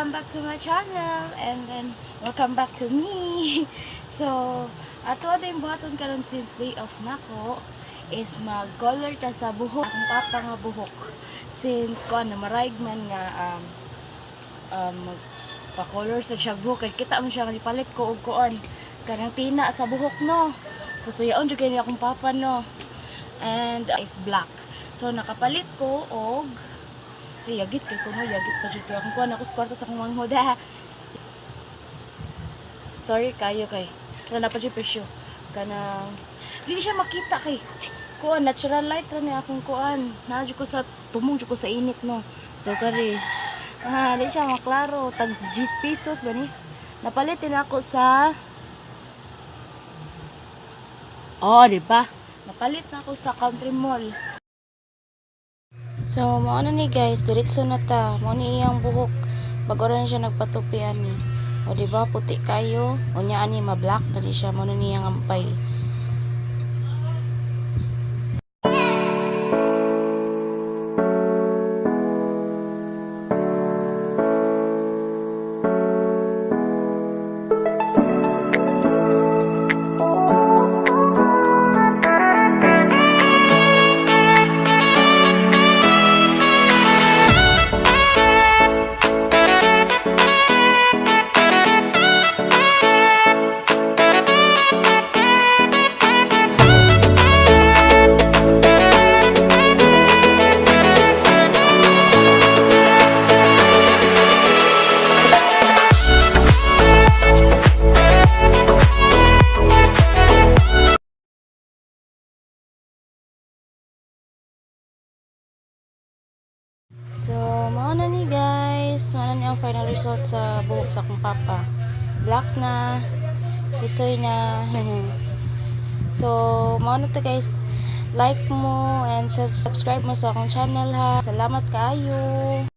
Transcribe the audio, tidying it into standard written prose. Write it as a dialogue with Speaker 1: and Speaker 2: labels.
Speaker 1: Welcome back to my channel and then welcome back to me. So, ato ating buhaton karon since day off nako is mag-color ta sa buhok akong papa nga buhok since kuan na maraig man nga magpa-color sa siya buhok kay kita man siya nga nipalit ko og kuan kanang tina sa buhok, no. So suyaon jud kay ni akong papa, no, and is black. So nakapalit ko og, ay, yagit kay kuno, yagit pa jud kay akong kuan ako sa kwarto sa akong manghod ha. Sorry kayo kay wala na pa jud presyo. Kanang di siya makita kay kuan, natural light ra ni akong kuan. Naa jud ko sa tumong jud ko sa init, no. So kari ah, di siya maklaro. Tag 10 pesos ba ni? Napalit din ako sa, oh, di ba? Napalit na ako sa Country Mall.
Speaker 2: So, mao na ni guys, diretso na ta. Mao ni iyang buhok. Bago ra na siya nagpatupi ani. O di ba puti kayo? Unya ani ma-black na di siya, mao na niyang ampay. So, mao na ni guys. Mao na ni ang final result sa buhok sa akong papa. Black na. Tisoy na. So, mao na to guys. Like mo and subscribe mo sa akong channel ha. Salamat kaayo.